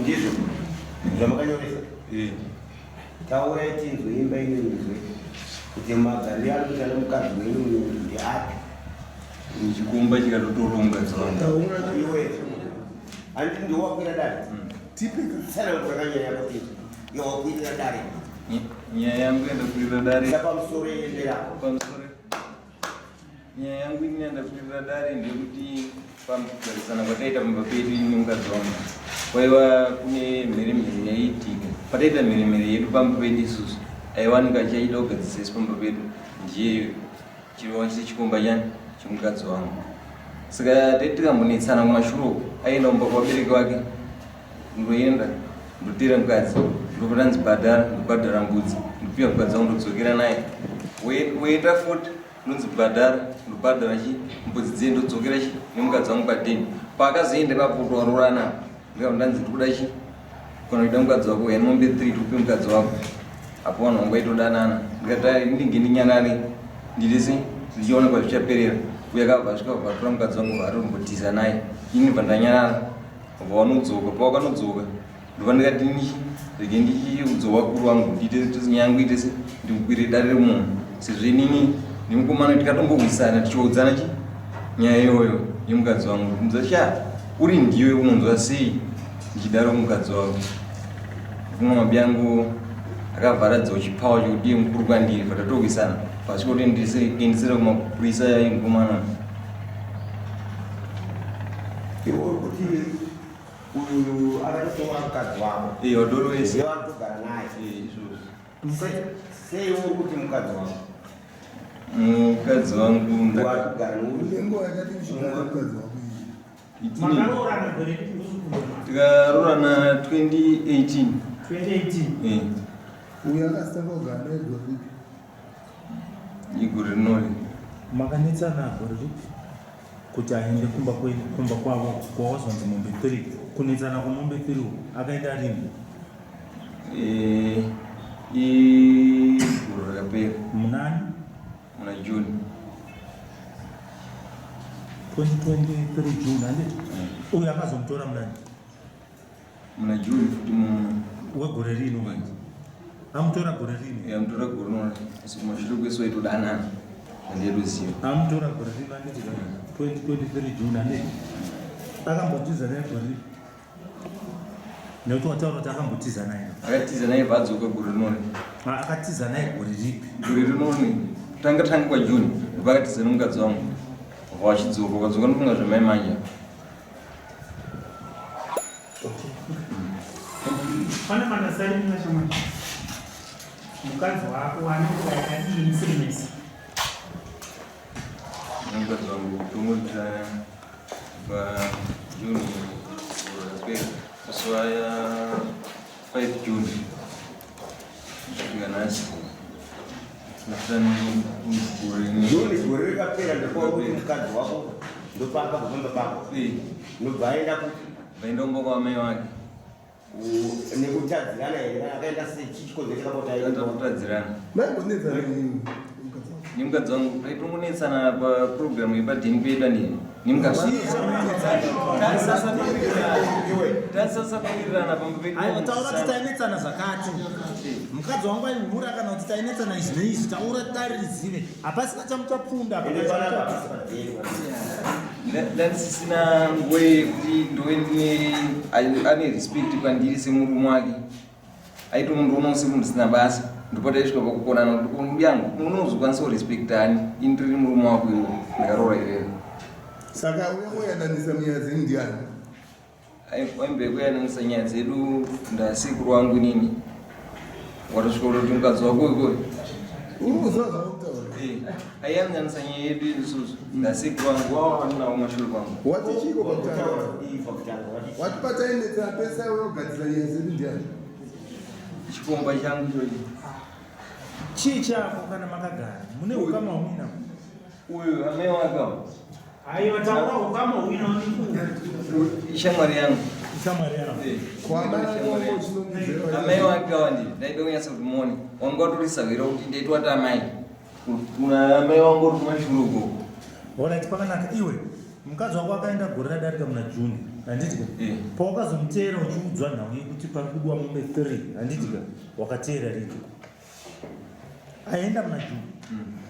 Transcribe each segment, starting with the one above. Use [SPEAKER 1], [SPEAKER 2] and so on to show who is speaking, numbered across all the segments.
[SPEAKER 1] Ndizvo zvamakanyoresa.
[SPEAKER 2] Eh.
[SPEAKER 1] Taurai tinzwe imba ino inzwe kuti magariro ari kuita nemukadzi wenyu uyu ndeapi.
[SPEAKER 2] Chikomba chikatotora mukadzi wangu.
[SPEAKER 1] Iwe handiti ndiwe wakwira dare?
[SPEAKER 3] Tipika.
[SPEAKER 1] Tsanangura kanyaya yako tinzwe. Yawakwirira dare.
[SPEAKER 2] Nyaya yangu yandakwirira dare.
[SPEAKER 1] Isa pamusoro yendera.
[SPEAKER 2] Pamusoro. Nyaya yangu ini yandakwirira dare ndeyekuti pakugarisana kwataita pamba pedu ini nemukadzi wangu kwaiva kune mheremhere yaiitika. Pataita mheremhere yedu pamba pedu isusu aiwanika achaida kugadzirisa isu pamba pedu ndiye chirova chechikomba chani chemukadzi wangu. Saka taiti tikambonetsana kumashure uku aienda kumba kwavabereki vake ndoenda ndoteera mukadzi ndobva ndanzi bhadhara ndobhadhara mbudzi ndopiwa mukadzi wangu ndodzokera naye woenda futi ndonzi bhadhara ndobhadhara chi mbudzi dziye ndodzokera chi nemukadzi wangu padeni paakazoenda ipapo twarorana ndikabva ndanzi ndikuda chi kana kuida mukadzi wako uya mombe 3 tikupe mukadzi wako apo vanhu vangu vaitodanana ndikati ndinge ndinyanane ndiri se ndichiona kwazvichaperera uye akabva asvika bva atora mukadzi wangu vatombotiza naye ini bva ndanyanana Bva vanodzoka pawakanodzoka ndobva ndikati nichi rege ndichiudza vakuru vangu ndiite nyangu ite se ndikukwire dare remunhu sezvo inini nemukomana tikatombowisana tichiudzana chi nyaya iyoyo yemukadzi wangu kumudza sha uri ndiwe unonzwa sei ndichidaro mukadzi wako kumwe mabi yangu akavharadzawo chipawa chekuti iye mukuru kwandiri patatowisana pasvika kuti ndiendesera kumapurisa yemukomana
[SPEAKER 1] Iwe uri kuti uyu akatotora mukadzi wako.
[SPEAKER 2] Eh, wadoro wese.
[SPEAKER 1] Ndiye wakutogara naye.
[SPEAKER 2] Eh, izvozvo.
[SPEAKER 1] Sei uri kuti mukadzi wako?
[SPEAKER 2] Mukadzi wangu
[SPEAKER 1] ndaka Wakugara neuyu.
[SPEAKER 3] Nenguva yakati uchigara mukadzi wako iyi.
[SPEAKER 2] Itini.
[SPEAKER 4] Makaroorana gore ripi muzukuru?
[SPEAKER 2] Tikaroorana 2018.
[SPEAKER 4] 2018.
[SPEAKER 2] Eh,
[SPEAKER 3] Uyu akasitanga kugara naye gore ripi?
[SPEAKER 2] igore rinori.
[SPEAKER 4] Makanetsana gore ripi? Kuti aende kumba kwenyu kumba kwavo kwawazonzi mombe 3 kunetsana kwemombe 3 uku akaenda rini?
[SPEAKER 2] Eh, igore rakapera.
[SPEAKER 4] Munani?
[SPEAKER 2] Muna June.
[SPEAKER 4] 2023 June handiti? Uyu akazomutora munani?
[SPEAKER 2] Muna June futi mu
[SPEAKER 4] wegore rino manje. Amutora gore rino.
[SPEAKER 2] Eh, amutora gore rino. Asi kumashure kwese waitodanana. Handitoziva.
[SPEAKER 4] Amutora gore rino handiti 2023 June handiti. Akambotiza naye gore rino. Nekuti wataura kuti akambotiza naye.
[SPEAKER 2] Akatiza naye bvadzoka gore rino.
[SPEAKER 4] Akatiza naye gore ripi?
[SPEAKER 2] Gore rino tanga tanga kwa June vakatiza nemukadzi wangu. Vachidzoka vakadzoka ndofunga zvamai manje.
[SPEAKER 4] Pane mandasarira shamwari. Mukadzi wako ane nguva yakadii musiri mese?
[SPEAKER 2] Mukadzi wangu tomurirana pa June rapera musi wa 5 June kusvika nhasi.
[SPEAKER 1] June gore rakapera ndopakuti mukadzi wako ndopaka kufamba pako ndobva aenda kupi?
[SPEAKER 2] Vaenda kumba kwamai vake.
[SPEAKER 1] Nekutadzirana here kana akaenda sei chichikonzero chakapota aenda?
[SPEAKER 2] Kutadzirana.
[SPEAKER 3] Maimbonetsana nini mukadzi wako?
[SPEAKER 2] Nemukadzi wangu taitongonetsana paprogramu yepadheni pedu andini. Nemukadzi. Tasasatowirirana pamba pedu.
[SPEAKER 4] Aiwa taura kuti tainetsana zvakati. Mukadzi wangu aihura kana kuti tainetsana izvi neizvi taura dare rizive. Hapasina chamuchapfunda apa.
[SPEAKER 1] Ende panapa hapasi padheni.
[SPEAKER 2] Ndandisisina nguva yekuti ndove ndine ane respect kwandiri semurume wake. Aitomundiona semunhu usina basa. Ndipo taisvika pakukonana kuti yangu unozokwanisa kurespecta ani ini ndiri murume wako iwe ndakaroora iwewe.
[SPEAKER 3] Saka uya kuyananisa nyaya dzenyu ndiani?
[SPEAKER 2] Aimbe kuyananisa nyaya dzedu ndasekuru wangu inini. Watosvika kutoti mukadzi wako ikoyo.
[SPEAKER 3] Uri kuziva zvauri kutaura?
[SPEAKER 2] Eh, aiyananisa nyaya yedu isusu ndasekuru wangu wava vaninawo mashure kwangu.
[SPEAKER 3] Wati chiiko pakutanga?
[SPEAKER 1] Pakutanga wati
[SPEAKER 3] Wati patainetsana pese uya kugadzira nyaya dzedu ndiani?
[SPEAKER 2] Chikomba changu ichochi.
[SPEAKER 4] Chii chako kana makagara? Mune ukama hwamina?
[SPEAKER 2] Uyu amai wake ava.
[SPEAKER 4] Aiwa taura ukama hwina
[SPEAKER 2] Ishamwari yangu.
[SPEAKER 4] Ishamwari yangu.
[SPEAKER 2] Eh,
[SPEAKER 3] Kwamai
[SPEAKER 2] ishamwari
[SPEAKER 3] wako
[SPEAKER 2] yangu.
[SPEAKER 3] uchinongedzera
[SPEAKER 2] Amai wake ava ndi ndaida kunyatsa kuti muone. Wanga watorisahwira kuti ndaitwa kuti amai. Kuna amai wangu uri kumashure uko.
[SPEAKER 4] Alright pakanaka iwe. Mukadzi wako akaenda gore radarika muna June. Handitika? Pawakazomuteera uchiudzwa nhau yekuti pari kudiwa mombe 3, handitika? Wakateera rini? Aenda muna June.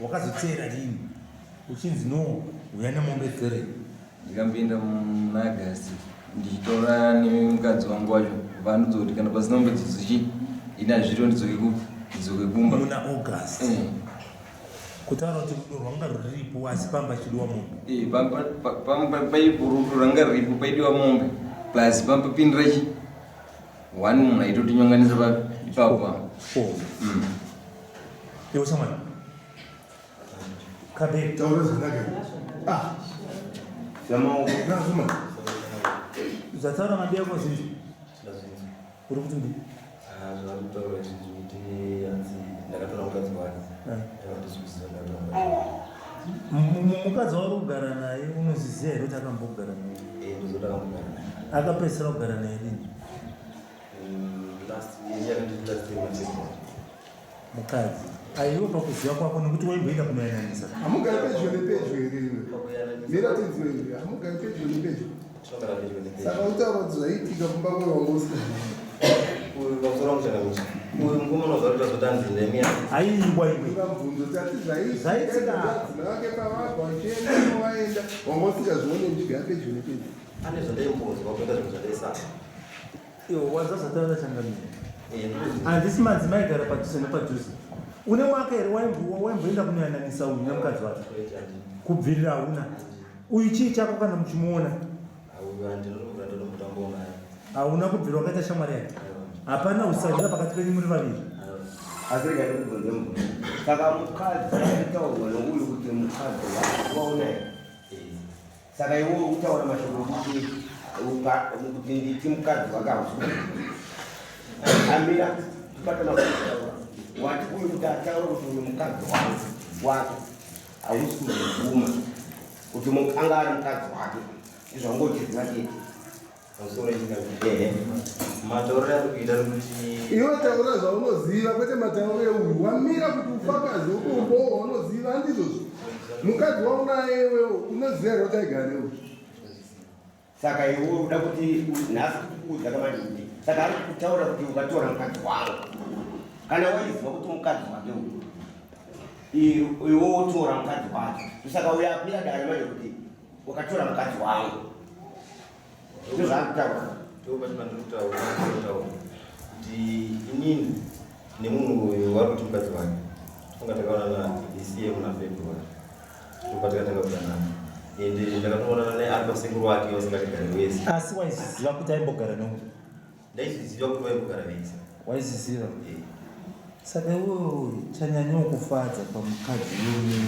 [SPEAKER 4] Wakazoteera rini? Uchinzi no, uya nemombe 3.
[SPEAKER 2] Ndikambinda muna August ndichitora nemukadzi wangu wacho vanudza kuti kana pasina mombe dzodzichi ini hazviro ndidzoke kupi ndidzoke kumba.
[SPEAKER 4] Muna August. Kutaura kuti rudo rwanga ruripo asi pamba chidiwa mombe.
[SPEAKER 2] Eh, pamba paipo rudo rwanga ruripo paidiwa mombe plus pamba pindira chi one munhu aitotinyonganisa ipapo.
[SPEAKER 4] Oh. Iwe shamwari. Kabe.
[SPEAKER 3] Taura zvakanaka. Ah.
[SPEAKER 1] Zvamaoko.
[SPEAKER 3] Nazuma.
[SPEAKER 4] Zvataura mabi ako zvinzi. Uri kuti kudii?
[SPEAKER 5] Ah, zvavari kutaura izvi kuti hanzi ndakatora mukadzi wake. Ndakatozviziva ndakatora mukadzi wake.
[SPEAKER 4] Mukadzi wauri kugara naye unozviziva here kuti akambogara naye?
[SPEAKER 5] Eh, ndozoda kugara naye.
[SPEAKER 4] Akapedzisira kugara naye rini?
[SPEAKER 5] Last year, yakanditi last year muna
[SPEAKER 4] Mukadzi. Aiwa pakuziva kwako nekuti waimboenda kunoyananisa.
[SPEAKER 3] Hamugari pedyo nepedyo here iwe? Mira tinzwe iwe. Hamugari pedyo nepedyo.
[SPEAKER 5] Tinogara pedyo nepedyo.
[SPEAKER 3] Saka utaura kuti zvaiitika kumba kwevangu usina.
[SPEAKER 5] Uyu pamusoro wangu changamisa. Uyu mukomana wazvakuita zvoti anzi ndemiya.
[SPEAKER 4] Aiwa iwe.
[SPEAKER 3] Mubvunzo tati zvaiitika.
[SPEAKER 4] Zvaiitika.
[SPEAKER 3] Vake pavabva vachienda vaenda. Wanga usingazvione uchigara pedyo nepedyo.
[SPEAKER 5] Pane zvandaimbonzwa kuita zvinhu zvandaisaka.
[SPEAKER 4] Iwe wanzwa zvataura changamire. Handisi madzimai gara padhuze nepadhuze. Une mwaka here waimboenda kunoyananisa uyu nemukadzi wake? Kubvirira hauna. Uyu chii chako kana muchimuona? Hauna kubvira wakaita shamwari yake. Hapana usahwira pakati penyu muri vaviri.
[SPEAKER 1] Asi rega ndikubvunze mubvunzo. Saka mukadzi akataurwa nouyu kuti mukadzi wake waona here? Saka iwe uri kutaura mashoko ekuti kuti nditi mukadzi wake hausi amira tibatana kutaura wati uyu kuti ataura kuti uyu mukadzi wangu wake hausi kuzvibvuma kuti anga ari mukadzi wake izvangochiziva chete.
[SPEAKER 5] Matauriro ari kuita kuti
[SPEAKER 3] iwe taura zvaunoziva kwete matauro euyu wamira kuti ufakazi ukumbowo waunoziva handizvozvo mukadzi waunaye iwewo unoziva here kuti aigara newe
[SPEAKER 1] Saka iwe uda kuti nhasi kukuudza kamanje kuti saka ari kutaura kuti ukatora mukadzi wangu kana waiziva kuti mukadzi wake uyu iwe wotora mukadzi wake saka uyo akwira dare manje kuti wakatora mukadzi wangu ndozvaakutaura.
[SPEAKER 5] Ndopacho pandiri kutaura kutaura kuti inini nemunhu uyu wari kuti mukadzi wake tofunga takaonana this year muna February ndopatakatanga kudanana ende ndakatoonana naye ari pasekuru wake vasingatigari wese.
[SPEAKER 4] Asi waizviziva kuti aimbogara neumwe?
[SPEAKER 5] Ndaizviziva kuti vaimbogara vese.
[SPEAKER 4] Waizviziva? Saka iwewe chanyanyawo kufadza pamukadzi wemunhu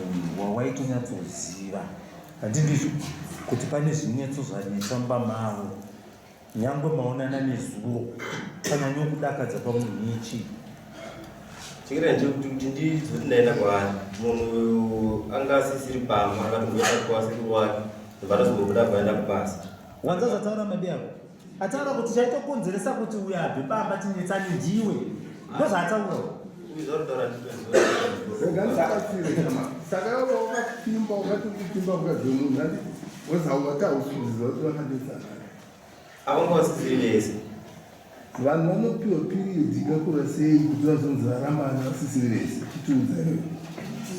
[SPEAKER 4] uyu wawaitonyatsoziva handindizvo kuti pane zvinetso zvanetsa mumba mavo nyangwe maonana nezuro chanyanyawo kudakadza pamunhu ichi.
[SPEAKER 5] Chikira ndechekuti kuti ndizoti ndaenda kwaari munhu uyu anga asisiri pamba akatomboenda kwasekuru wake ndobva atozombobuda abva aenda kubasa.
[SPEAKER 4] Wanza zvataura mabi ako ataura kuti chaitokonzeresa kuti uyo abve pamba tinetsane ndiwe ndozvaataura.
[SPEAKER 5] Uyu zvauri kutaura ndizvo.
[SPEAKER 3] Rega ndikubatsire chama. Saka iwe wakapfimba wakati uri kupfimba mukadzi wemunhu handiti woza wati hausi kuziva kuti vakanetsana.
[SPEAKER 5] Avanga vasisiri vese.
[SPEAKER 3] Vanhu vanopiwa period ikakura sei kuti vazonzi varambana vasisiri vese? Chitiudza iwe.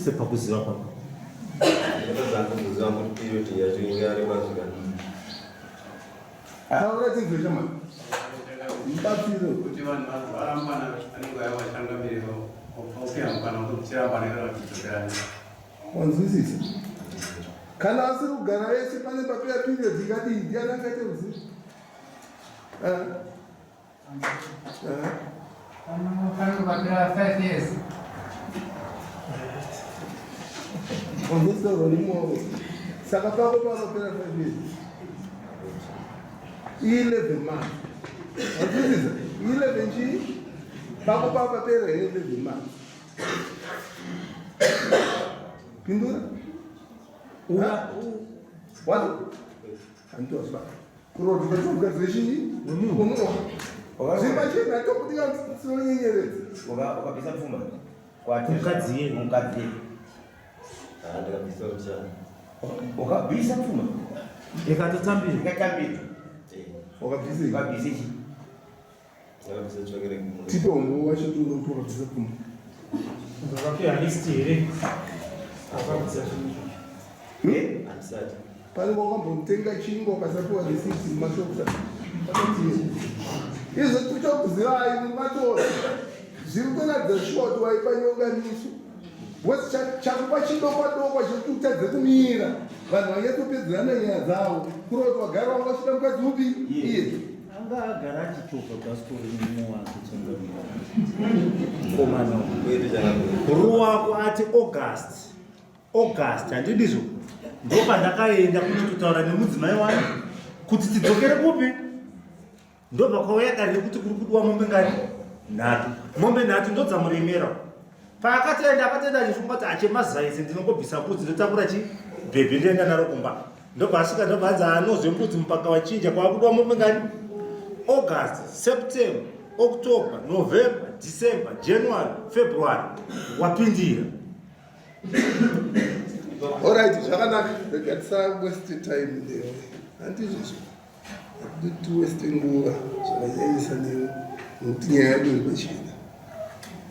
[SPEAKER 4] Sepakuziva kwako.
[SPEAKER 5] Ndakatadza kuziva kuti period yacho inge yareba zvikadii.
[SPEAKER 3] Taura tinzwe chama. Mubatsire.
[SPEAKER 6] Kuti vanhu varambana vanenge vaiva vachangamire vopiwa mukana wekuti tirambane kana kuti tidzokerane.
[SPEAKER 3] Wanzwisisa? Kana asiri kugara vese pane papera period ikadii ndiani angaite ruzivo?
[SPEAKER 7] Panenge papera 5 years.
[SPEAKER 3] Wanzwisisa rwonimowo. Saka pako panopera 5 years. 11 months. Wanzwisisa? 11 chii? Pako papapera here 11 months? Pindura. What? Handitozva. Kuroti kwechimukadzi wechinyi? Unowa. Zvimachena tokuti tinonyenyeredza.
[SPEAKER 1] Ukabvisa pfuma
[SPEAKER 4] Mukadzi yeye.
[SPEAKER 1] Mukadzi yeye.
[SPEAKER 5] Ah, ndakabvisa muchana.
[SPEAKER 1] Ukabvisa pfuma.
[SPEAKER 4] Ikatotambira.
[SPEAKER 1] Ikatambira.
[SPEAKER 3] Wakabvisei?
[SPEAKER 1] Wakabvise chii?
[SPEAKER 5] Ndakabvisa tsvakere kumunda.
[SPEAKER 3] Tipe umbo wacho tione kuti wakabvisa pfuma.
[SPEAKER 4] Wakapiwa list here? Wakabvisa zvinhu izvozvo.
[SPEAKER 1] Eh?
[SPEAKER 5] Handisati.
[SPEAKER 3] Pane wakambotenga chingwa ukasapiwa risiti mumashops akatiye. Izvo tichokuzivai mumatora. Zviri kutoratidza shuwa kuti waipa nyonganiso. Because chakupa chidokwa dokwa chekuti utadze kumira. Vanhu vanyatsopedzerana nyaya dzavo. Kureva kuti wagara wanga uchida mukadzi upi? Iye.
[SPEAKER 4] Anga agara achichovha bhasikoro nemumwe wake changamire. Mukomana uyu.
[SPEAKER 5] Kwete changamire.
[SPEAKER 4] Ruwako ati August. August handidizvo ndopandakaenda kuchitotaura nemudzimai wangu kuti tidzokere kupi ndobva kwauya dare rekuti kuri kudiwa mombe ngani nhatu mombe nhatu ndodzamuremera paakatoenda akatoenda achifunga kuti achemazaisi ndinongobvisa mbudzi ndotakura chi bhebhi ndoenda naro kumba ndobva asvika ndobva anzi anozve mbudzi mupaka wachinja kwava kudiwa mombe ngani August September October November December January February wapindira.
[SPEAKER 3] Alright, zvakanaka. Rega tisa waste time newe. Handizvozvo. Hatidi ti waste nguva zvakanyanyisa newe nekuti nyaya yedu iri pachena.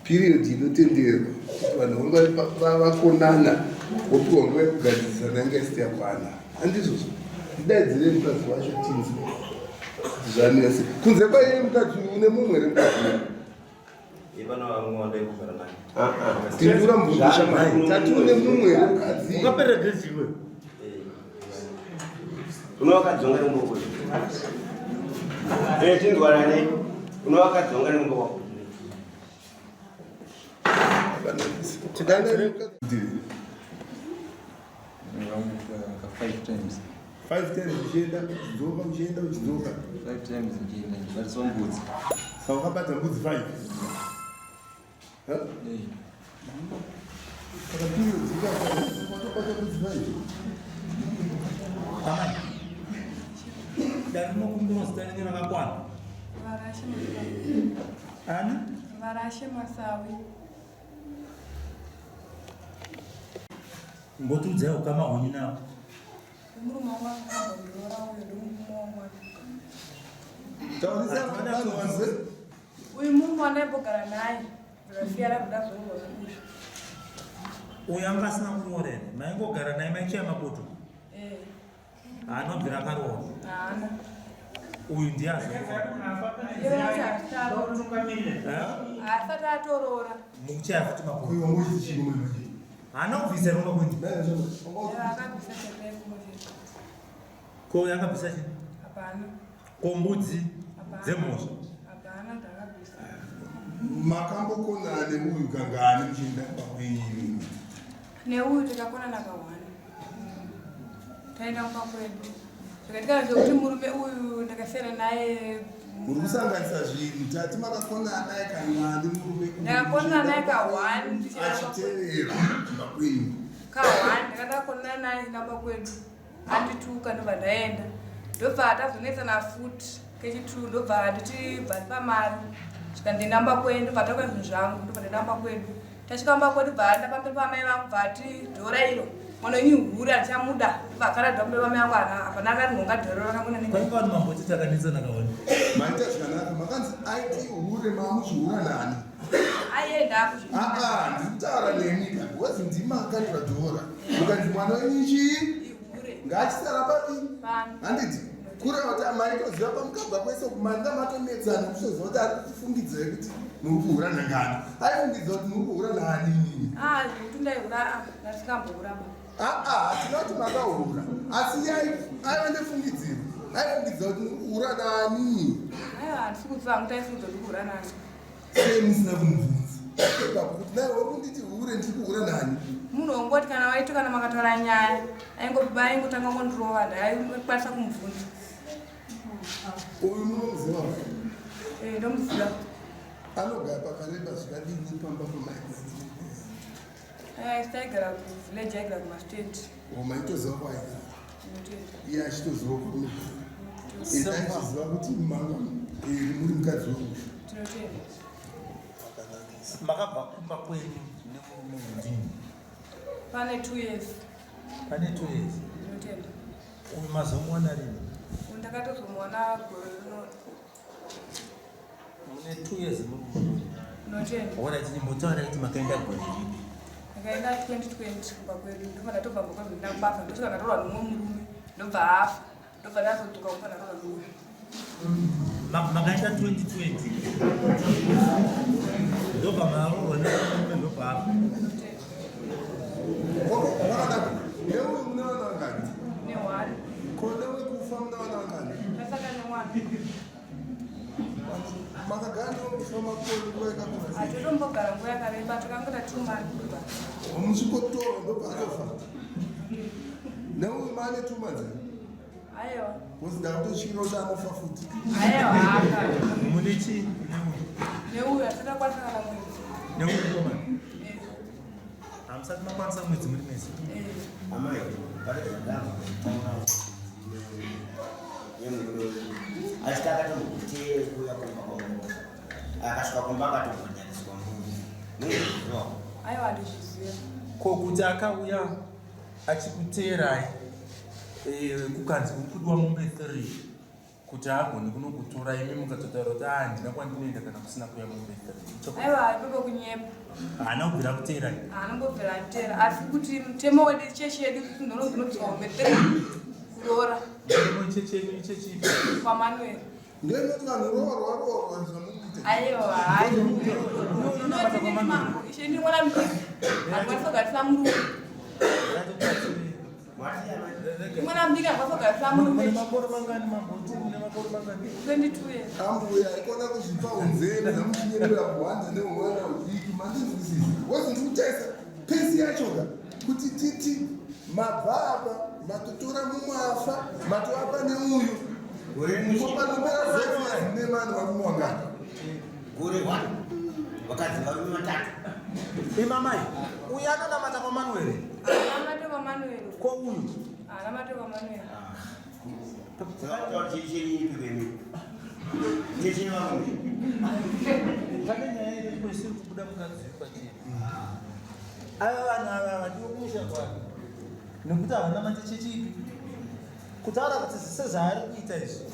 [SPEAKER 3] Period inotenderwa kuti vanhu vanga vakonana vopiwa nguva yekugadzirisana yanga isati yakwana. Handizvozvo. Ndidaidzire mukadzi wacho tinzwe kuti zvamira sei. Kunze kwaiye mukadzi uyu une mumwe here mukadzi uyu?
[SPEAKER 5] Ipano vamwe wandai kugara naye.
[SPEAKER 3] Pindura mubvunzo shamwari. Tati une mumwe here mukadzi?
[SPEAKER 4] Ungaperera grade iwe.
[SPEAKER 1] Une wakadzi wanga nemumwe wako. Eh, tinzwanane. Une wakadzi wanga nemumwe wako.
[SPEAKER 3] Tidane mukadzi.
[SPEAKER 2] Ndakamuka 5 times.
[SPEAKER 3] 5 times uchienda uchidzoka uchienda uchidzoka.
[SPEAKER 2] 5 times ndichienda ndichibatiswa mbudzi.
[SPEAKER 3] Saka wakabata mbudzi 5. Ha?
[SPEAKER 2] Eh.
[SPEAKER 3] Saka period watobata mbudzi 5.
[SPEAKER 4] Amai. Dare rinokumbira zita renyu rakakwana.
[SPEAKER 8] Varashe Masawi.
[SPEAKER 4] Ani?
[SPEAKER 8] Varashe Masawi.
[SPEAKER 4] Mbotiudzai ukama hwenyu navo.
[SPEAKER 8] Murume wangu akambondiroora uyu ndomurume wangu atuka.
[SPEAKER 3] Taurisa vanhu vanzwe.
[SPEAKER 8] Uyu murume wandaimbogara naye ndakasiyana kuda zvorwa zvekusha.
[SPEAKER 4] Uyu anga asina kuroora here? Maingogara naye maichaya mapoto?
[SPEAKER 8] Eh.
[SPEAKER 4] Haana kubvira akaroora.
[SPEAKER 8] Haana.
[SPEAKER 4] Uyu ndiye azoroora. Eh?
[SPEAKER 8] Asati atoroora.
[SPEAKER 4] Mukuchaya futi mapoto.
[SPEAKER 3] Uyu wangu uchiti chii mwana?
[SPEAKER 4] Haana kubvisa here kumba kwenyu?
[SPEAKER 8] Akabvisa chete kumba chedu.
[SPEAKER 4] Ko uyu akabvisa chii?
[SPEAKER 8] Hapana.
[SPEAKER 4] Ko mbudzi
[SPEAKER 8] Hapana.
[SPEAKER 4] dzemhosva?
[SPEAKER 8] Hapana dzakabvisa.
[SPEAKER 3] Makambokonana neuyu kangani muchienda kumba kwenyu?
[SPEAKER 8] Neuyu tikakonana kahwani. Taenda kumba kwedu. Zvakaitika zvekuti murume uyu ndakasiyana naye.
[SPEAKER 3] Muri kusanganisa zvinhu tati makakonana naye kangani murume uyu?
[SPEAKER 8] Ndakakonana naye kahwani
[SPEAKER 3] Achitevera kumba kwenyu.
[SPEAKER 8] Kahwani ndakadakonana naye kumba kwedu. Andituka ndobva ndaenda. Ndobva tazonetsana futi kechitu ndobva anditi bva ndipa mari. Zvikandienda kumba kwedu ndobva takuya zvinhu zvangu ndobva ndaenda kumba kwedu. Tasvika kumba kwedu bva anda pamberi pamai vangu bva ati dhora iro mwana wenyu hure handichamuda ndobva akara dhora pamberi pamai vangu hapana akarinhonga dhora rakangona ne
[SPEAKER 4] Kwainga vanhu mamboti takanetsana kahwani.
[SPEAKER 3] Maita zvakanaka makanzi aiti hure mamuchihura nani?
[SPEAKER 8] Aienda akuzvi.
[SPEAKER 3] Aa, ndiri kutaura nemi ka because ndimi makakandirwa dhora. Mukanzi mwana wenyu chii?
[SPEAKER 8] Ihure.
[SPEAKER 3] Ngaachisara papi?
[SPEAKER 8] Pano.
[SPEAKER 3] Handiti? Kureva kuti maitoziva pamukabva kwese uku manga matonetsana kutoziva kuti ari kufungidzai kuti muri kuhura nangani. Aifungidzira kuti muri kuhura nani inini.
[SPEAKER 8] Ah, zvekuti ndaihura ah, ndasingambohura ba.
[SPEAKER 3] Aa, hatina kuti makahura. Asi aiva nefungidziro. Aifungidzira kuti muri kuhura nani.
[SPEAKER 8] Aiwa handisi kuziva hangu taifungidzira kuti kuhura nani.
[SPEAKER 3] Sei musina kumubvunza? Ipapo kuti naye uri kunditi hure ndiri kuhura nani?
[SPEAKER 8] Munhu wongoti kana waito kana makataura nyaya aingotanga kundirova ndaikwanisa kumubvunza.
[SPEAKER 3] Uyu munomuziva?
[SPEAKER 8] Eh, ndomuziva.
[SPEAKER 3] Anogara pakareba zvakadini pamba pamai kwenyu?
[SPEAKER 8] Eh, taigara kuvillage aigara kumastate.
[SPEAKER 3] O maitoziva kwaaigara.
[SPEAKER 8] Ndinotenda.
[SPEAKER 3] Iye achitoziva kwamunogara. Iye achiziva kuti manga muri mukadzi wemusha.
[SPEAKER 8] Tinotenda.
[SPEAKER 4] Makabva kumba kwenyu nemurume ndini.
[SPEAKER 8] Pane 2 years.
[SPEAKER 4] Pane 2 years.
[SPEAKER 8] Ndinotenda.
[SPEAKER 4] Uyu mazomuwana rini?
[SPEAKER 8] Ndakatozomuwana gore rino.
[SPEAKER 4] Mune 2 years muri murume.
[SPEAKER 8] Ndinotenda.
[SPEAKER 4] Wona tichimbotaura kuti makaenda gore ripi?
[SPEAKER 8] Ndakaenda 2020 kumba kwedu ndobva ndatobva kumba kwedu ndina kubasa ndosvika ndatorwa nomumwe murume ndobva afa ndobva ndazodzoka kumba ndatorwa nouyu.
[SPEAKER 4] Makaenda 2020 ndobva maroorwa nemurume ndobva afa.
[SPEAKER 3] Okay, zvakanaka. Neuyu mune vana vangani?
[SPEAKER 8] Nehwani.
[SPEAKER 3] Ko newekufa mune vana vangani?
[SPEAKER 8] Ndasaka nemwana.
[SPEAKER 3] Makagara newekufa makore nguva yakakura sei?
[SPEAKER 8] Hatitombogara nguva yakareba takangoita 2 months ndobva.
[SPEAKER 3] Muchikotora ndobva atofa. Neuyu maane 2 months here?
[SPEAKER 8] Aiwa.
[SPEAKER 3] Because ndakutotyira kuti anofa futi.
[SPEAKER 8] Aiwa haka.
[SPEAKER 4] Mune chii neuyu?
[SPEAKER 8] Neuyu hatisati takwanisa kana mwedzi.
[SPEAKER 4] Neuyu mukomana?
[SPEAKER 8] Eh.
[SPEAKER 4] Hamusati makwanisa mwedzi muri mese?
[SPEAKER 8] Eh.
[SPEAKER 1] Amai, pane zvandamva kutaura nemurume uyu. Achiti akatombotee kuuya kumba kwangu. Akasvika kumba akatobhadhariswa mbudzi. Munozviziva?
[SPEAKER 8] Aiwa handizviziva.
[SPEAKER 4] Ko kuti akauya achikuteerai kukanzi kuri kudiwa mombe 3 kuti agone kunokutora imi mukatotaura kuti ah handina kwandinoenda kana kusina kuuya mombe 3.
[SPEAKER 8] Aiwa ipapo kunyepa.
[SPEAKER 4] Haana kubvira akuteerai?
[SPEAKER 8] Haana kumbobvira anditeera asi kuti mutemo wedu chechi yedu ndinonzi unobviswa mombe 3 kuroora.
[SPEAKER 4] Mutemo wechechi yenyu ichechi ipi?
[SPEAKER 8] KwaManuel.
[SPEAKER 3] Ndinoti vanhu roorwa roorwa zvamuri kuita.
[SPEAKER 8] Aiwa hayi. Ndinoti ndini mambo ishe ndiri mwana mudiki. Handikwanisi kugarisa murume. Mwana mudiki handikwanisi kugarisa murume.
[SPEAKER 4] Mune makore mangani mambo? Mune makore mangani?
[SPEAKER 8] 22 years.
[SPEAKER 3] Ambuya ikona kuzvipa unzeve dzamuchinyepera kuhwanda nehwana hudiki mandinzwisisa. Wozi ndikutaisa pesi yachoka kuti titi mabva apa matotora mumwe afa matoapa neuyu. Panopera zefu nevanhu varume wangani?
[SPEAKER 1] Gore one vakadzi varume vatatu.
[SPEAKER 4] Imamai, uyu anonamata kwaManuel.
[SPEAKER 8] Anamate kwaManuel.
[SPEAKER 4] Ko uyu?
[SPEAKER 8] Anamate kwaManuel.
[SPEAKER 1] Saka kutaura chechi ipi kwemi? Chechi yevarume.
[SPEAKER 4] Pane nyaya iripo isiri kubuda mukadzi uyu pachena. Ava vanhu ava havadiwe kumusha kwake nekuti havanamate chechi ipi. Kutaura kuti sezvaari kuita izvi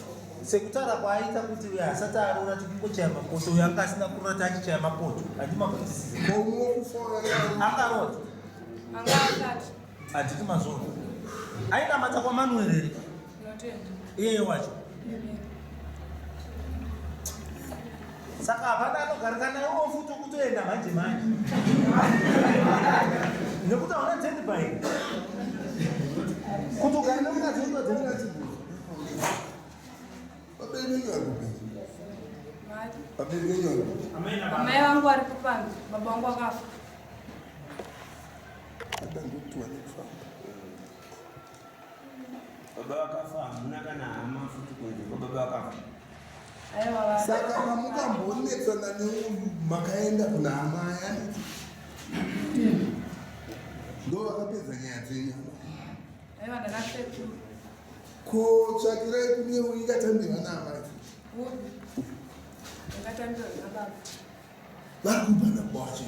[SPEAKER 4] sekutaura kwaaita kuti uyo asati aroora tikungochaya mapoto uyo anga asina kuroora tachichaya mapoto handimakutisise akaroora
[SPEAKER 8] Anga asati.
[SPEAKER 4] handiti mazvoona ainamata kwaManuel here
[SPEAKER 8] Ndinotenda.
[SPEAKER 4] iyeye wacho saka hapana anogarika naye unofuti kutoenda manje manje nekuti hauna dzendibhairi kuti ugare nemukadzi wedu
[SPEAKER 3] Vabereki venyu vari kupi?
[SPEAKER 8] Mari.
[SPEAKER 3] Vabereki venyu vari kupi?
[SPEAKER 8] Amai vangu varipo pano, baba vangu vakafa.
[SPEAKER 3] Ada ndokuti wane kufamba.
[SPEAKER 1] Baba vakafa hamuna kana hama futi kunze kwababa vakafa.
[SPEAKER 8] Aiwa va.
[SPEAKER 3] Saka mamukambonetsana neuyu makaenda kuna amai anditi? Ndo vakapedza nyaya dzenyu amai.
[SPEAKER 8] Aiwa ndana sekuru.
[SPEAKER 3] Ko tsvakirai kune uyu ingatambirwa naamai.
[SPEAKER 8] Upi? Ingatambirwa nababa.
[SPEAKER 3] Vari kupana kwacho.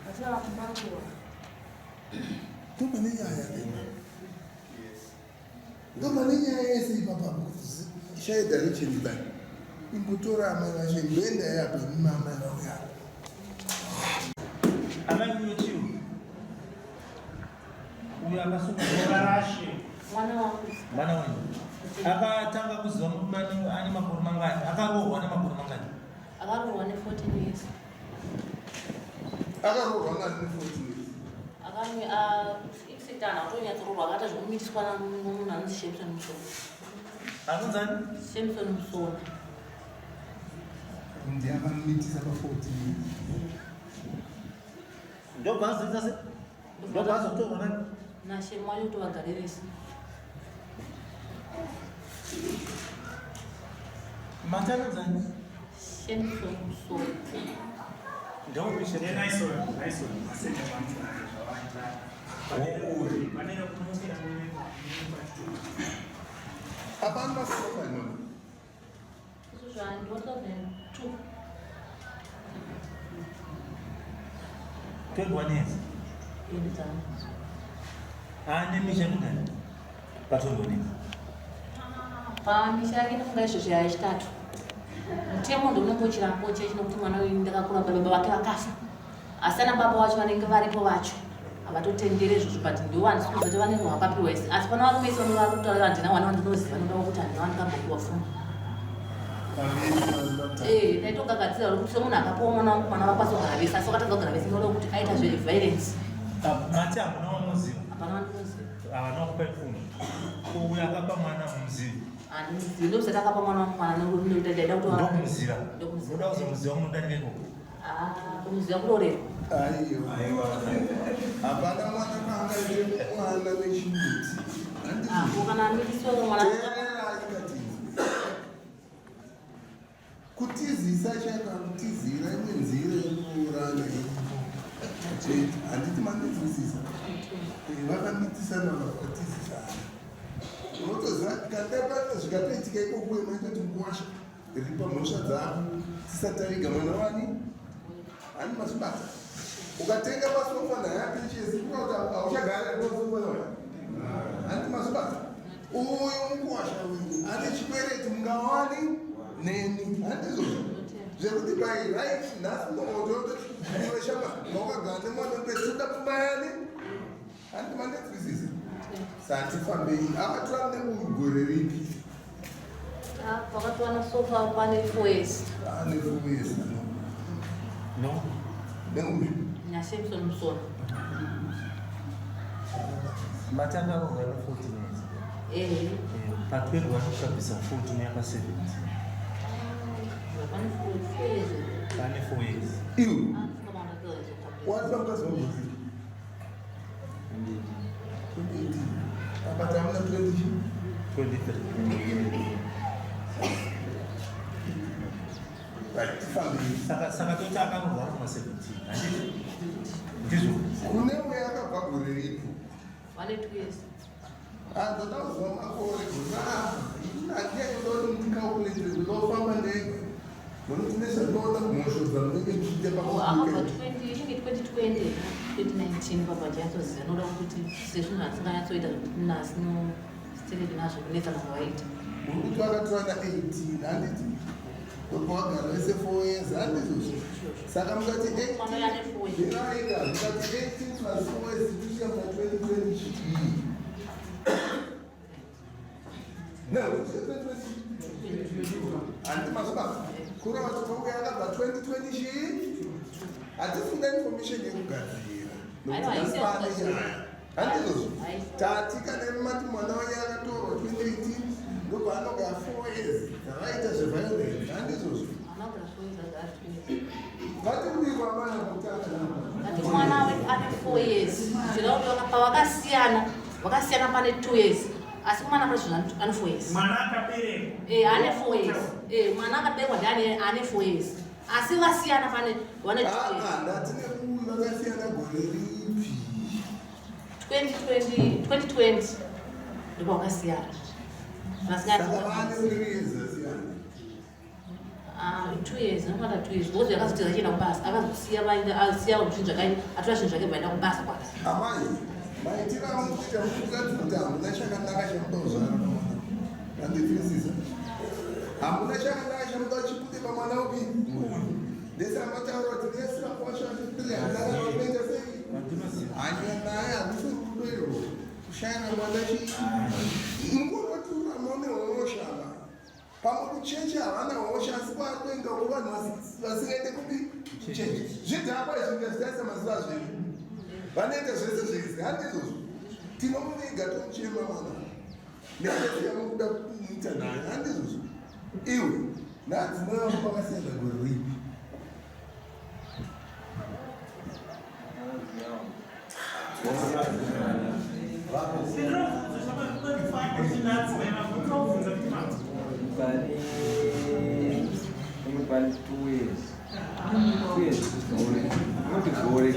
[SPEAKER 8] Asi vakumba kuwa.
[SPEAKER 3] Ndopane nyaya rema. Ndopane nyaya yese ipapapo kuti shaye direction bani. Imbotora amai vacho imboenda yapa imimi amai vauya apa.
[SPEAKER 4] Amai uyo chiu uyo akasungwa
[SPEAKER 9] Mwana wangu.
[SPEAKER 4] mwana wenyu akatanga kuziva murume ane makore mangani akaroorwa nemakore mangani
[SPEAKER 9] Akaroorwa ne-14 years.
[SPEAKER 3] Akaroorwa nani ne14 years?
[SPEAKER 9] Akamwe ikusitana akatonyatsororwa akaita zvekumitiswa nomunhu anonzi Shemson Musona.
[SPEAKER 4] Anonzani?
[SPEAKER 9] Shemson Musona.
[SPEAKER 3] Ndiye akamumitisa pa14 years.
[SPEAKER 4] Ndobva azoita se? Ndobva azotorwa nani?
[SPEAKER 9] NaShemu wacho kuti vagare vese.
[SPEAKER 4] Mati anonzani?
[SPEAKER 9] Shemson Musona.
[SPEAKER 4] Ndeupi Shemson?
[SPEAKER 3] Hapana masofa inono.
[SPEAKER 9] Izvo zvanhu 2002.
[SPEAKER 4] 21 years.
[SPEAKER 9] Ende dzangu.
[SPEAKER 4] Ane misha mingani? Patondonini.
[SPEAKER 9] Pamisha yake ndofunga izvozvo yachitatu. Mutemo ndounenge uchirambo chechi nokuti mwana uyu ndakakura baba vake vakafa. Asi ana baba vacho vanenge varipo vacho havatotendere izvozvo but ndiwo handisi kuziva kuti vanenge vakapiwa isi asi pana varume isi vanova kutaura handina wana wandinoziva noda kuti handina wandikambopiwa fuma. Eh, ndaitogagadzira kuti semunhu akapiwa mwana wangu mwana vakwanisa kugara vese asi vakatadza kugara vese noda kuti aita zveviolence.
[SPEAKER 4] Mati hamuna wamuziva?
[SPEAKER 9] Hapana wandinoziva.
[SPEAKER 4] Havana kupa pfuma. Uyu akapa mwana mumuzivi.
[SPEAKER 9] Handimuzivi ndokusati akapa mwana wangu mwana nekuti ndaida kuti
[SPEAKER 4] Ndokumuziva.
[SPEAKER 9] Ndokumuziva.
[SPEAKER 4] Unoda kuzomuziva unodarika ikoko.
[SPEAKER 9] Ah, kumuziva kurorerwa.
[SPEAKER 3] Aiwa. Hapana mwana kaangaite mwana nechimuti.
[SPEAKER 9] Ah, ko kana amitiswa mwana
[SPEAKER 3] Teererai katinzi. Kutizisa chaka kutizira imwe nzira yekuurana iripo. Chete handiti mandinzwisisa. Vakamitisana vakatizisana. Unotoziva kana zvikatoitika ikoko maitoti mukuwasha ripa mhosva dzako tisati taviga mwana wani hani mazvibata ukatenga masofa naye apechesi kunokuti auchagara masofa naye handi mazvibata uyu mukuwasha uyu ane chikwereti mungawani neni handizvozvo zvekuti by right nhasi unoototi iwe shama wakagara nemwana pesuda kubayani handi mandinzwisisa satifambei akatora neuyu gore ripi
[SPEAKER 9] Ah, vakatowana sofa pane 4 years.
[SPEAKER 3] Ane 4 years.
[SPEAKER 4] No.
[SPEAKER 3] Neuyu.
[SPEAKER 9] NaSamson Musona.
[SPEAKER 4] Matanga akagara 14 years.
[SPEAKER 9] Eh.
[SPEAKER 4] Pa 12 vanokabvisa 14 yapa 17.
[SPEAKER 9] Pane 4 years.
[SPEAKER 4] Pane 4 years.
[SPEAKER 3] Iwe.
[SPEAKER 9] Ah, kama
[SPEAKER 3] Wati mukadzi wangu 2018. Apa tamuna 20
[SPEAKER 4] 23.
[SPEAKER 3] Right, tifambei.
[SPEAKER 4] Saka toti akanorwara kuma 17. Handiti? Ndizvo.
[SPEAKER 3] Kune uye akabva gore ripi?
[SPEAKER 9] Vane 2 years.
[SPEAKER 3] Andoda kuziva makore handiyaidoda kuti ndicalculate ndinofamba ndega nokuti nezvandinoona mhosho dzamunenge muchiita
[SPEAKER 9] Oh, akabva 20 inenge 2020 2019 baba jatoziva noda kuti sezvinhu handisinganyatsoita zvekuti nasi no stereki nazvo kunetsa zvavaita.
[SPEAKER 3] Uri kuti vakatorana 18 handiti? Ndobva wagara vese 4 years handizvozvo? Saka mukati
[SPEAKER 9] Mwana uyu ane 4 years.
[SPEAKER 3] 18 mukati 18 plus 4 years kusvika muna 2020 chii? No, 2020. Handiti mazvibata? Kureva kuti pauya akabva 2020 chii? Hatisi kuda information yekugadzira. Nokuti
[SPEAKER 9] Aiwa, haisi
[SPEAKER 3] pane
[SPEAKER 9] yekugadzira.
[SPEAKER 3] nyaya. Handizvozvo?
[SPEAKER 9] Haisi.
[SPEAKER 3] Tati kana mati mwana wenyu akatorwa 2018 ndobva anogara 4 years dzavaita zveviolence. Handizvozvo?
[SPEAKER 9] Haana kugara 4 years agara 2 years.
[SPEAKER 3] Ngatikudikwa amana kutanga
[SPEAKER 9] Ati mwana ane 4 years. Zvireva kuti pavakasiyana, vakasiyana pane 2 years. Asi mwana pane zvinhu ane 4 years.
[SPEAKER 4] Mwana akaberekwa.
[SPEAKER 9] Eh, ane 4 years. Eh, mwana akaberekwa ndiane ane 4 years. Asi vasiyana pane vane 2 years.
[SPEAKER 3] Ndati neuyu vakasiyana gore ripi?
[SPEAKER 9] 2020 2020 ndipo vakasiyana.
[SPEAKER 3] Saka vane 3 years vasiyana.
[SPEAKER 9] Ah, 2 years, nomata 2 years. Because akazoti achienda kubasa, akazosiya vaenda asiya zvinhu zvake, atora zvinhu zvake vaenda kubasa kwake.
[SPEAKER 3] Amai, maitiro amukuita mukuratidza kuti hamuna chakanaka chamuda kuzvara pamwana. Mandinzwisisa? Hamuna chakanaka chamuda chibude pamwana upi? Uyu. Ndese amataura kuti vese vakwasha vachipiri hamuna kana vanoita sei? Hanya naye hakusi rudo irwo. Kushayana mwana chii? Mukorotura mune hosha amai. Pamwe kuchechi havana hosha asi kwakuenda uko vanhu vasingaende kupi? Kuchechi. Zvidhakwa izvi ngazvitaisa mazuva zvedu. Vanoita zvese zvese, handizvozvo. Tinomuviga tomuchema mwana. Nekesi yamukuda kumuita naye, handizvozvo. Iwe, nadzimai vako vakasiyana gore ripi?
[SPEAKER 2] Pane 2 years. 2 years. Gore. Not gore.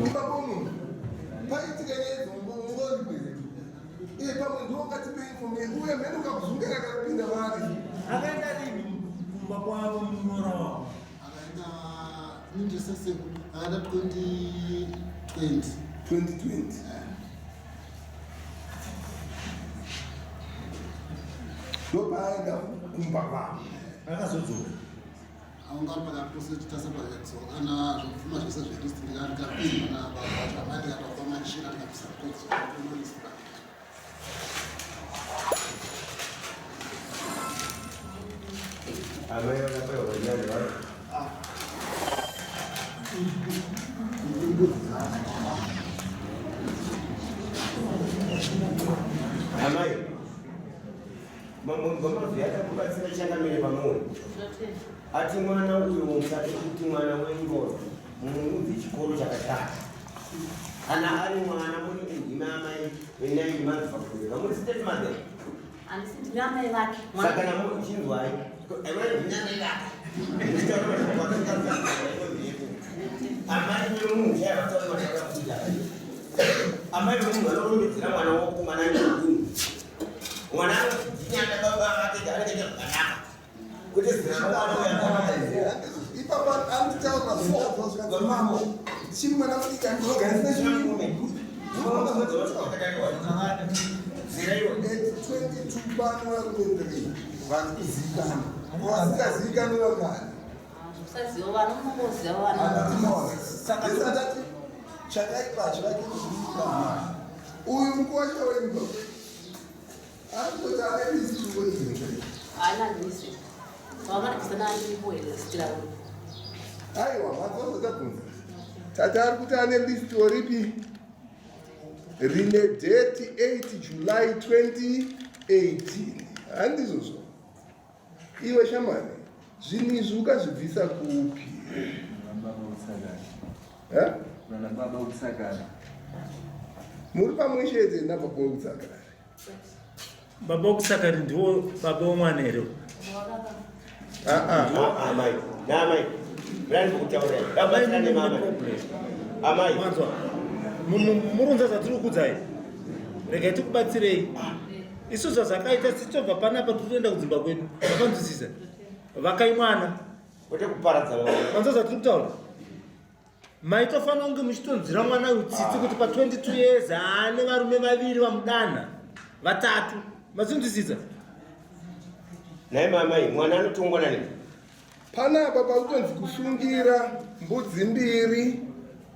[SPEAKER 3] Ipapo munhu, paitika nyaya dzongori iye pamwe ndiwo ngatipe information uye mhene ukakuzungera akapinda mari.
[SPEAKER 4] Akaenda rini kumba kwavo munyora wavo?
[SPEAKER 10] Akaenda nindiseseku akaenda 2020.
[SPEAKER 3] 2020. aenda kumba kwavo.
[SPEAKER 4] Akazodzoka.
[SPEAKER 10] Aungari pakati pose titasa pakadzoka kana zvokupfuma zvese zverist ndikapinda nababa vacho amai ndikatopa machira ndikabvisa kotsi.
[SPEAKER 1] Amai vakapiwa vanyani varo. Amai, mamazwi akakubatsira changamire pamuri. Ati mwana uyo musati kuti mwana wengoro mumuudze chikoro chakashata. Kana ari mwana muri ndimi amai venai manzwa pakureva muri state mother.
[SPEAKER 9] Handisi ndini amai vake.
[SPEAKER 1] Saka namo chinzwai. Amai ndini amai vake. Ndichitaura mashoko akakadza. Amai vemunhu chaivo vataura mashoko akuita. Amai vemunhu vanorondedzera mwana wako mwana anenge mwana anodzinyanda baba vake anenge zvakanaka. Kwete zera mwana uyo
[SPEAKER 3] Ipapa anditaura zvakadzimambo. Chiri mwana mudiki andinogarisa chiri. At 22 pano varume 3 vari kuzivikanwa. Vasingazivikanwi vangani?
[SPEAKER 9] Zvekusaziva vana munongoziva vana.
[SPEAKER 3] Saka chakaipa chivake kuzivikanwa. Uyu mukuwasha wemba arikutoti ane list wenyika.
[SPEAKER 9] Haana list. Vavanabvisana aripo here list ravo?
[SPEAKER 3] Aiwa, mazozotobvunza. Tata ari kuti ane list oripi? Rine date 8 July 2018. Handizvozvo. Iwe shamwari, zvinhu izvi ukazvibvisa kupi? Eh?
[SPEAKER 2] Nana baba kusakara.
[SPEAKER 3] Muri pamwe chete nababa wekusakara.
[SPEAKER 4] Baba wekusakari ndiwo baba womwana here?
[SPEAKER 1] Amai, naamai, mirani kukutaura. Baba mune problem. Amai.
[SPEAKER 4] Manzwa. Murunza zvatiri kukudzai. Regai tikubatsirei. Isu zvazvakaita titobva panapa titoenda kudzimba kwedu. Makanzwisisa? Vakai mwana.
[SPEAKER 1] Kwete kuparadza mwana.
[SPEAKER 4] Manzwa zvatiri kutaura. Maitofanira kunge muchitonzwira mwana uyu tsitsi kuti pa 22 years aane varume vaviri vamudanha vatatu. Mazvinzwisisa?
[SPEAKER 1] Nhai mamai, mwana anotongwa nani?
[SPEAKER 3] Panapa pakutonzi kusungira mbudzi mbiri,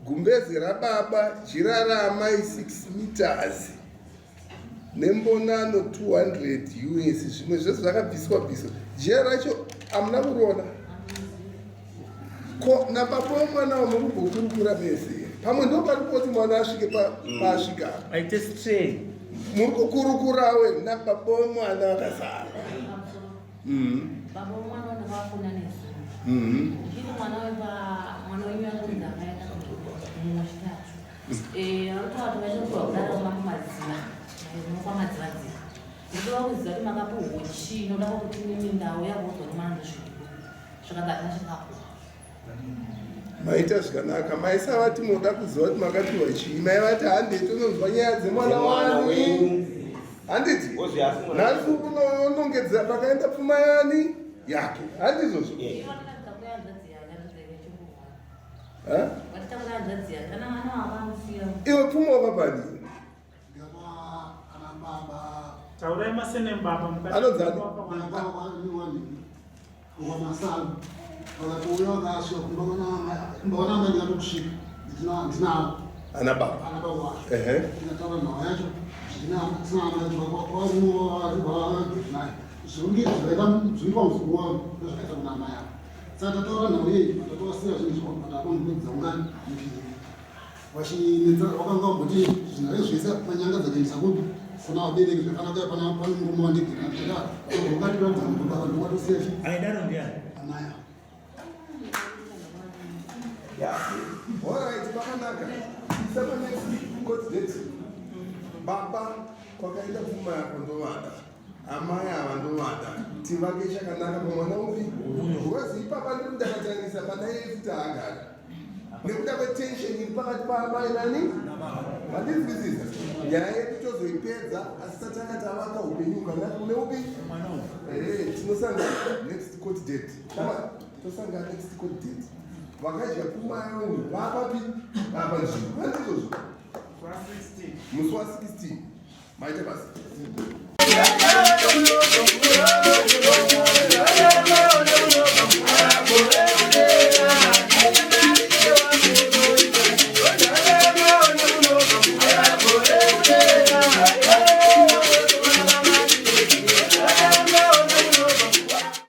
[SPEAKER 3] gumbeze rababa, jira raamai 6 meters nembonano 200 us. Zvimwe zvese zvakabviswa bviswa. Jira racho hamuna kuriona. Ko nababa wemwana wamuri kumbokurukura mese pamwe ndo pari kuti mwana asvike paasvika apa.
[SPEAKER 4] Aite strain.
[SPEAKER 3] Muri kukurukurawe nababa wemwana vakasara.
[SPEAKER 9] Baba womwana wandakavafona nezuro. Ndichiti mwana wepa mwana wenyu akanzi akaenda muchitatu. Eh, vanotaura kuti vachapiwa kudaro makumadziva. Makwamadziva dziva. Ndinoda kuziva kuti makapuhwa chii inoda kuti mimi ndau yakuudzwa kuti mwana ndozviripo. Zvakanzi hatina chatakapuwa.
[SPEAKER 3] Maita zvakanaka. Maisavati munoda kuziva kuti makapiwa chii. Maivati handei tononzwa nyaya dzemwana
[SPEAKER 1] Dzemwana
[SPEAKER 3] wani.
[SPEAKER 1] wenyu.
[SPEAKER 3] Handiti?
[SPEAKER 1] Wozvi asi mwana
[SPEAKER 3] Nhasi unonongedzera pakaenda pfuma yani yake. Handizvozvo?
[SPEAKER 1] Yeah.
[SPEAKER 3] Eh?
[SPEAKER 9] Vatitakura hanzvadzi yake kana mwana wakamusiya.
[SPEAKER 3] Iwe pfuma wakapani?
[SPEAKER 10] Ana baba
[SPEAKER 11] Taurai masene baba mukati.
[SPEAKER 3] Anonzi ani?
[SPEAKER 10] wamasana vakatouya vakasvika kumba kwana amai ndikatokusvika ndinavo
[SPEAKER 3] Ana baba.
[SPEAKER 10] ana baba wacho
[SPEAKER 3] Ehe.
[SPEAKER 10] ndikataura nhau yacho tisina amai vacho zvinge zvakaita zvinoitwa muzukuru wangu ndozvakaita kuna amai avo. Saka tataura nhau iyi patatowasiya zvinhu zvakapedza ungani mbiri vachinetsa vakanga vamboti zvinhu zvese manyanga dzakaendesa kupi kuna vabereki zvakanaka pana pane murume wandigera ndakati ndokatosiya chi
[SPEAKER 4] Aidaro ndiani?
[SPEAKER 10] amai avo.
[SPEAKER 3] Alright, pakanaka. Isa next court date. Baba kwakaenda pfuma yako ndovada. Amai ava ndovada. Tivake chakanaka pamwana upi? Because ipapa ndiri ndakatarisa pana iye futi haagari. Nekuda kwetension iri pakati paamai nani? Mandinzwisisa. Nyaya yedu tozoipedza asi tatanga tavaka upenyu hwakanaka kune upi? Eh, tinosangana next court date. Chama, tosangana next court date. Vakadya pfuma yangu vapapi? Vapa nzvimbo. Handizvozvo? Musi wa 16. Maita basa.